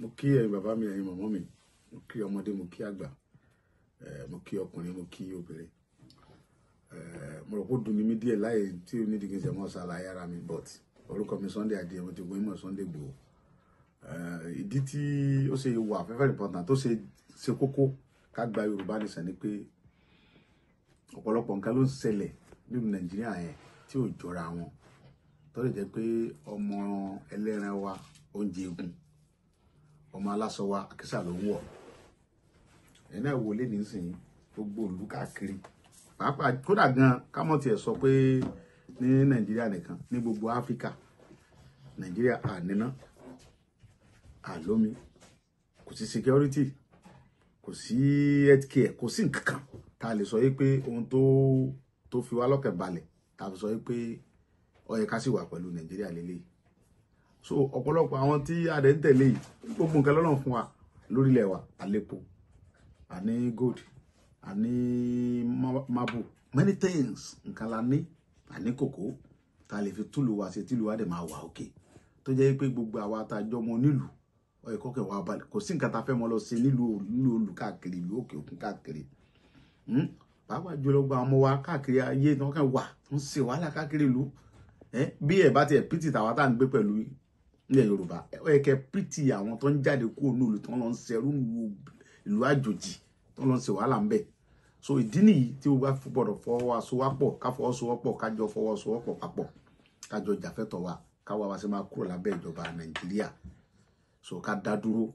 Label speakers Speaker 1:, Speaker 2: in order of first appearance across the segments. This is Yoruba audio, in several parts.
Speaker 1: Mo kí ẹ̀yin bàbá mi, ẹ̀yin màmá mi, mo kí ọmọdé, mo kí àgbà, mo kí ọkùnrin, mo kí obìnrin. Mo rò pé ó dùn ní mí díẹ̀ láì tí ó nídìí kí n ṣe mọ́ ṣàlàyé ara mi, but orúkọ mi Sunday Adéyẹmọ, mo ti gbọ́ ìmọ̀ Sunday Igboho. Ìdí tí ó ṣe wà very important tó ṣe ṣe kókó ká gba Yorùbá nation ni pé ọ̀pọ̀lọpọ̀ nǹkan ló ń ṣẹlẹ̀ nínú Nàìjíríà yẹn tí ò jọra wọn, tó lè jẹ́ pé ọmọ ẹlẹ́ran wa oúnjẹ egun, ọmọ aláṣọ wa àkísà ló ń wọ̀. Ẹ̀yin náà wọlé nísìnyí gbogbo ìlú káàkiri, pàápàá kódà gan kámọ́ tiẹ̀ sọ pé ní Nàìjíríà nìkan, ní gbogbo Áfíríkà, Nàìjíríà àníná àlómi, kò sí security, kò sí healthcare, kò sí nǹkan kan tá a lè sọ yìí pé ohun tó fi wá lọ́kàn balẹ̀ tá a fi sọ yìí pé ó yẹ ká sì wà pẹ̀lú Nàìjíríà lélẹ́yìí. So ọ̀pọ̀lọpọ̀ àwọn tí a dẹ̀ ń tẹ̀lé yìí, gbogbo nǹkan lọ́lọ́run fún wa lórílẹ̀ wa, àlépo, àní gold, àní marble, many things nǹkan la ní, àní kòkó tá a lè fi túlù wa ṣe, tílù wa dẹ̀ máa wà òkè, tó jẹ́ pé gbogbo àwa tá a jọmọ nílùú ó yẹ kọ́kẹ́ wa balẹ̀. Kò sí nǹkan tá a fẹ́ mọ́ lọ ṣe nílùú olù káàkiri, ìlú òkè òkun káàkiri, pàápàá jùlọ gba ọmọ wa káàkiri ayé tí wọ́n kàn wà ń ṣe wàhálà káàkiri ìlú. Bí ẹ bá tiẹ̀ pìtì tàwa tá à ń gbé pẹ̀lú ilẹ̀ Yorùbá, ó yẹ kẹ́ pìtì àwọn tó ń jáde kúrò nílùú, tó ń lọ ń ṣerú ìlú àjòjì, tó ń lọ ń ṣe wàhálà ń bẹ̀. So ìdí nìyí tí o bá gbọ́dọ̀ fọwọ́sowọ́pọ̀, ká fọwọ́sowọ́pọ̀, kájọ fọwọ́sowọ́pọ̀ papọ̀, kájọ jàfẹ́tọ̀ wa, káwa wa ṣe máa kúrò lábẹ́ ìjọba Nàìjíríà. So ká dá dúró,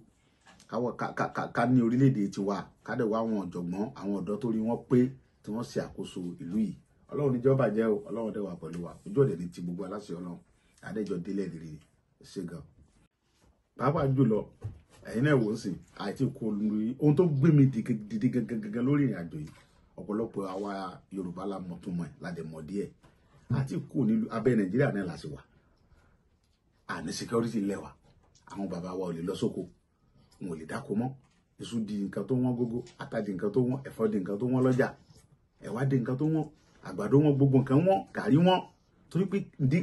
Speaker 1: ká ní orílẹ̀-èdè tiwa, ká dẹ̀ wá àwọn ọ̀jọ̀gbọ́n, àwọn ọ̀dọ́ tó rí wọn pé tí wọ́n ṣe àkóso ìlú yìí. Ọlọ́run níjọba jẹ́ o, Ọlọ́run dẹ̀ wà pẹ̀lú wa, ojú ọ̀dẹ̀ ní ti gbogbo aláṣẹ Ọlọ́run, adẹ́jọ́ délẹ̀ rere ṣe gan. Pàápàá jùlọ ẹ̀yin náà wò ó sì àti kò lórí ohun tó gbé mi dìde gangan lórí ìrìn àjò yìí. Ọ̀pọ̀lọpọ̀ àwa Yorùbá la mọ̀ tó mọ̀ ẹ̀ la dẹ̀ mọ̀ díẹ̀, àti kò nílùú abẹ́ Nàìjíríà náà la sì wà, àní security lẹ̀ wà, àwọn bàbá wa ò lè lọ sóko, wọn ò lè dáko mọ́, iṣu di nǹkan tó wọ́n gógó, ata di nǹkan tó wọ́n, ẹ̀fọ́ di nǹkan tó wọ́n lọ́jà, ẹ̀wà di nǹkan tó wọ́n, àgbàdo wọ́n, gbogbo nǹkan wọ́n, gàrí wọ́n.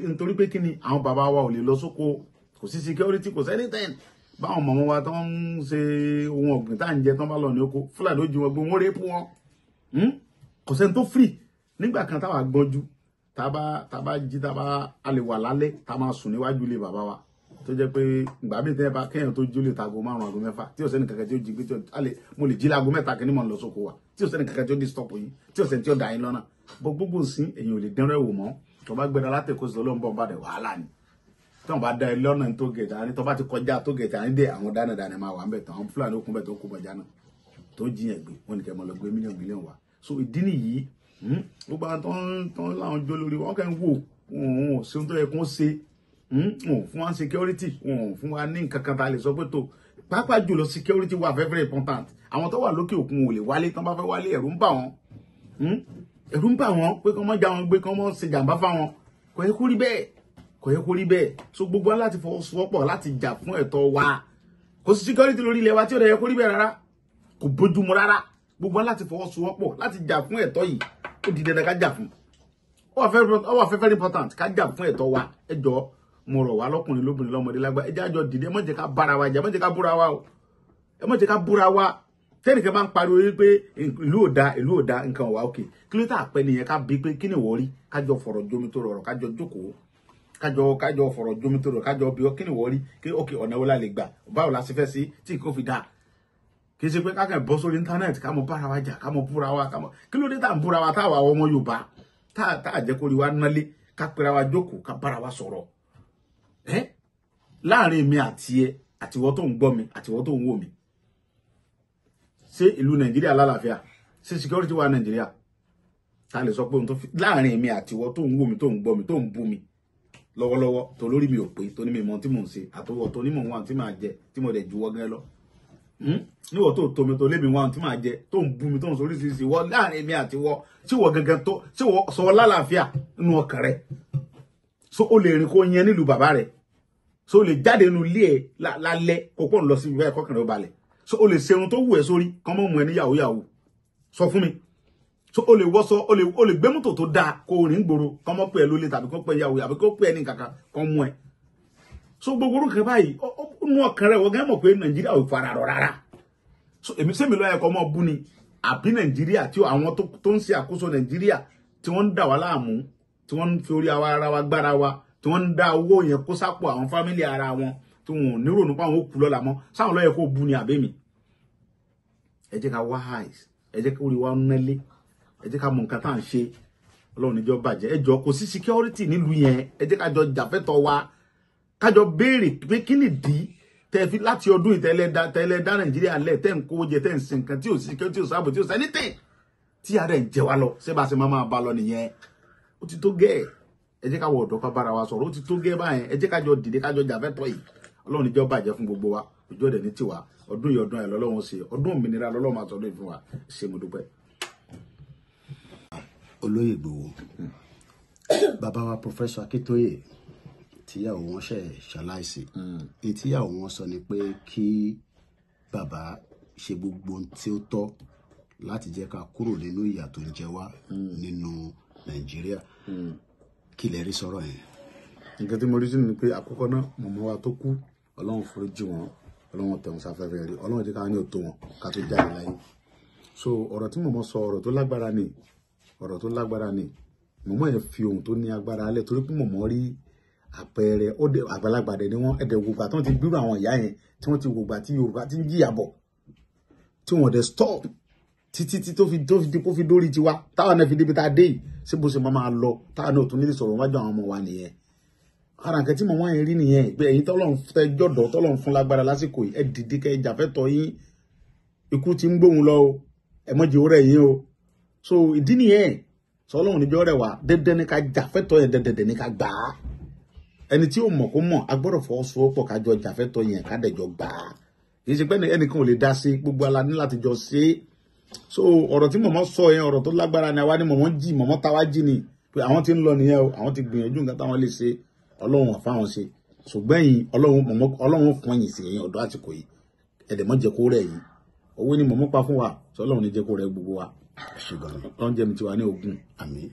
Speaker 1: Nítorí pé kí ni àwọn bàbá wa ò lè lọ sóko, kò sí security, kò sí anything. Báwọn mọ̀mọ́ wa tó ń ṣe ohun ọ̀gbìn tá à ń jẹ tán bá lọ ní oko, Fúlàní ó jí wọn gbé, wọn rèépù wọn, kò sẹ́ni tó free. Nígbà kan táwa gbọ́njú, tá bá jí, tá bá a lè wà lálẹ́, tá máa sùn níwájú ilé bàbá wa, tó jẹ́ pé ìgbà míì tẹ́ bá kéèyàn tó jí ó lè ta aago 5, aago 6, tí ò sẹ́ni kankan tí ó jí gbé, tí ó lè mo lè jí láago 3 kí ni mò ń lọ sóko wa, tí ò sẹ́ni kankan tí ó disturb yín, tí ò sẹ́ni tí ó dà yín lọ́nà. Bọ́ gbogbo sí èyàn ò lè dẹ́rẹ́ wò mọ́. Tó bá gbéra látẹ̀kọ́ sí Ọlọ́run bọ̀ bá dẹ̀ wàhálà ni, tí wọ́n bá da ẹ lọ́nà tó gẹ̀ẹ́tà ní, tó bá ti kọjá tó gẹ̀ẹ́tà ní dé, àwọn dánadáná máa wà ń bẹ̀ tán, àwọn Fúlàní okùn bẹ̀ tó kó bọjá náà tó jiyàn gbé wọn ní kẹ́ mọ́ lọ gbé mílíọ̀nù mílíọ̀nù wá. So ìdí nìyí, gbogbo àwọn tó ń láwọn jó lórí wọn kàn ń wò wọn ò ṣe ohun tó yẹ kó ṣe, wọn ò fún wa security, wọn ò fún wa ní nǹkan kan tá a lè sọ pé tó, pàápàá jùlọ security wà very very important. Àwọn tó wà lókè òkun ò lè wálé, tán bá fẹ́ wálé ẹ̀rù ń bà wọ́n, ẹ̀rù ń bà wọ́n pé kán mọ́ já wọn gbé, kán mọ́ ṣe jàǹbá fáwọn. Kò yẹ kó rí bẹ́ẹ̀, kò yẹ kó rí bẹ́ẹ̀. So gbogbo wa láti fọwọ́sowọ́pọ̀ láti jà fún ẹ̀tọ́ wa. Kò sí security lórí ilẹ̀ wa tí ó yẹ kó rí bẹ́ẹ̀ rárá, kò bójúmu rárá. Gbogbo wa láti fọwọ́sowọ́pọ̀ láti jà fún ẹ̀tọ́ yìí, ó di dandan ká jà fún. Ó wà very important ká jà fún ẹ̀tọ́ wa. Ẹ jọ̀ọ́, mo rọ̀ wá lọ́kùnrin lóbìnrin lọ́mọdé lágbà, ẹ jẹ́ àjọ dìde, ẹ má jẹ́ ká bára wa jà, ẹ má jẹ́ ká búra wa o, ẹ má jẹ́ ká búra wa. Tẹ́nìkan máa ń pariwo yìí pé ìlú ò da, ìlú ò da, nǹkan wà òkè, kí ló tà pẹ́ nìyẹn? Ká bí pé kí ni wọ́n rí, kájọ fọ̀rọ̀ jomi tó rọrọ̀, kájọ jókòó, kájọ fọ̀rọ̀ jomi tó rọrọ̀, kájọ bí ọ kí ni wọ́n rí, kí òkè ọ̀nà wo la lè gbà, báwo la ṣe fẹ́ sí tí nǹkan fi dáa. Kì í ṣe pé kákan bọ́ sórí íńtánẹ́ẹ̀tì ká mọ bára wa jà, ká mọ búra wa, ká mọ kí ló dé tá à ń búra wa, tá àwa ọmọ Yorùbá tá à jẹ́ kó rí wa nálé, ká pera wa jókòó, ká bára wa sọ̀rọ̀. Láàrin mi àti ẹ, àtiwọ́ tó ń gbọ́ mi, àtiwọ́ tó ń wò mí, ṣé ìlú Nàìjíríà lálàáfíà? Ṣé security wà Nàìjíríà? Ta lè sọ pé ohun tó fi láàrin mi àtiwọ́ tó ń wò mí, tó ń gbọ́ mi, tó ń bú mi lọ́wọ́lọ́wọ́, tó lórí mi ò pé, tó ní mi mọ tí mò ń ṣe, àtọwọ́ tó ní mò ń wá tí màá jẹ, tí mo dẹ̀ juwọ́ gan lọ, níwọ̀ tó tó mi tó lé mi wá tí màá jẹ, tó ń bú mi, tó ń sọ oríṣiríṣi, wọ́ láàrin mi àtiwọ́, tí wọ́ gangan tó tí wọ́ sọ lálàáfíà nínú ọkàn rẹ? So o lè rìn kó yẹn nílùú bàbá rẹ? So o lè jáde nínú ilé ẹ lálẹ́ kó pọ̀ ń lọ sí ibi báyìí kọ́kànlá ó balẹ̀? So o lè ṣe ohun tó wù ẹ́ sórí kán mọ́ mú ẹ ní yahoo yahoo? Sọ fún mi. So o lè wọṣọ, o lè gbé mọ́tò tó dáa kó o rìn gbòòrò kán mọ́ pé ẹ lólè tàbí kán pé yahoo àbí kó pé ẹ ní kankan kán mú ẹ? So gbogbo orúkọ báyìí ó Nú ọkàn rẹ̀ wọ́n gán mọ̀ pé Nàìjíríà ò fara rọ rárá. So èmi sẹ́mi lọ́yẹ̀ kọ́ mọ́ bú ni àbí Nàìjíríà tí àwọn tó ń ṣe àkóso Nàìjíríà tí wọ́n ń dà wá láàmú, tí wọ́n ń fi orí ara wa gbára wa, tí wọ́n ń dá owó yẹn kó sápò àwọn fámílì ara wọn, tí wọn ò ní rònú pa àwọn òkú lọ́la mọ́, sáwọn lọ́yẹ̀ kó bú ni àbí mi. Ẹ jẹ́ ká wise, ẹ jẹ́ kó rí wa nẹ́lé, ẹ jẹ́ ká mọ nǹkan tá à ń ṣe. Ọlọ́run níjọ́ bàjẹ́. Ẹ jọ, kò sí security nílùú yẹn. Ẹ jẹ́ ká jọ jàfẹ́tọ̀ wa, ká jọ béèrè pé kí nìdí tẹ́ fi láti ọdún ìtẹ́lẹ̀ dá Nàìjíríà lẹ̀, tẹ́ ń kó jẹ, tẹ́ ń sin nǹkan tí ò sí security, tí ò sáàbò, tí ò sí anything, tí ara ẹ̀ ń jẹ wá lọ. Ṣé bá ṣe máa bá lọ nìyẹn? Ó ti tó gẹ́ẹ̀. Ẹ jẹ́ ká wọ ọ̀dọ́ ká bára wa sọ̀rọ̀. Ó ti tó gẹ́ẹ̀ báyẹn. Ẹ jẹ́ ká jọ dìde, ká jọ jàfẹ́tọ̀ yìí. Ọlọ́run níjọ́ bàjẹ́ fún gbogbo wa. Ojú ọ̀dẹ̀ ní tiwa. Ọdún yìí ọdún ẹ̀ lọ́lọ́run ṣe, ọdún òmìnira lọ́lọ́run máa sọdún ìfún wa. Ṣé mo dúpẹ́.
Speaker 2: Olóyè Ìgbòho, bàbá wa Professor Akíntóyè, tíyàwó wọn ṣe ṣaláìsí, tíyàwó wọn sọ ni pé kí bàbá ṣe gbogbo ohun tí ó tọ́ láti jẹ́ ká kúrò nínú ìyà tó ń jẹ wá nínú Nàìjíríà. Kí lẹ rí sọ̀rọ̀ yẹn?
Speaker 1: Nǹkan tí mo rí sínú ni pé àkọ́kọ́ náà, mọ̀mọ́ wa tó kú, Ọlọ́run foríjì wọn, Ọlọ́run tẹ̀wọ̀n sáfẹ́fẹ́ rí, Ọlọ́run jẹ́ ká ní òtó wọn ká tó jáde láyé. So ọ̀rọ̀ tí mọ̀mọ́ sọ, ọ̀rọ̀ tó lágbára ni, ọ̀rọ̀ tó lágbára ni. Mọ̀mọ́ yẹn fi ohun tó ní agbára alẹ́, torí pé mọ̀mọ́ rí àpẹẹrẹ àgbàlagbà dẹ̀ ni wọ́n. Ẹ̀dẹ̀ gbogbo àti wọ́n ti bírò àwọn ìyá yẹn, tí wọ́n ti gbogbo àti Yorùbá ti ń jìyà bọ̀, tí wọ́n dẹ̀ stop títí tí tó fi di kó fi dórí tiwa, táwọn náà fi débi tá a dé yìí. Ṣé bó ṣe máa lọ táwọn náà tún nílé sọ̀rọ̀ wájú àwọn ọmọ wa nìyẹn? Ara nǹkan tí mọ̀mọ́ yẹn rí nìyẹn, pé ẹ̀yin tọ́lọ́run fẹ́ jọ̀dọ̀, tọ́lọ́run fún lágbára lásìkò yìí, ẹ dìde kẹ́ ẹ jàfẹ́tọ̀ yín. Ikú ti ń gbóhùn lọ o, ẹ mọ̀ jẹ́ òórẹ̀ yín o. So ìdí nìyẹn, sọlọ́run níjọ́ rẹ̀ wá dandan ní ká jàfẹ́tọ̀ yẹn, dandan ní ká gbà á. Ẹni tí ó mọ̀ kó mọ̀, a gbọ́dọ̀ fọwọ́sowọ́pọ̀ ká jọ jàfẹ́tọ̀ yẹn, ká dẹ̀jọ gbà á. Kì í ṣe pé ẹnìkan ò lè dá sí, gbogbo ala ní láti jọ ṣe é. So ọ̀rọ̀ tí mọ̀mọ́ sọ yẹn, ọ̀rọ̀ tó lágbára ni. Àwa ni mọ̀mọ́ jí, mọ̀mọ́ táwa jí ni pé àwọn tí ń lọ nìyẹn o, àwọn ti gbìyànjú nǹkan táwọn lè ṣe, Ọlọ́run àfáwọn ṣe. Ṣùgbọ́n yìí Ọlọ́run fún ẹ̀yìn sí ẹ̀yìn ọ̀dọ́ àsìkò yìí, ẹ̀dẹ̀ mọ́ jẹ́ kó rẹ̀ yìí. Owó ni mọ̀mọ́ pa fún wa, sọ Ọlọ́run ní jẹ́ kó rẹ̀ gbogbo wa. Ọlọ́run jẹ́ mi tiwa ní ogun.
Speaker 2: Àmín.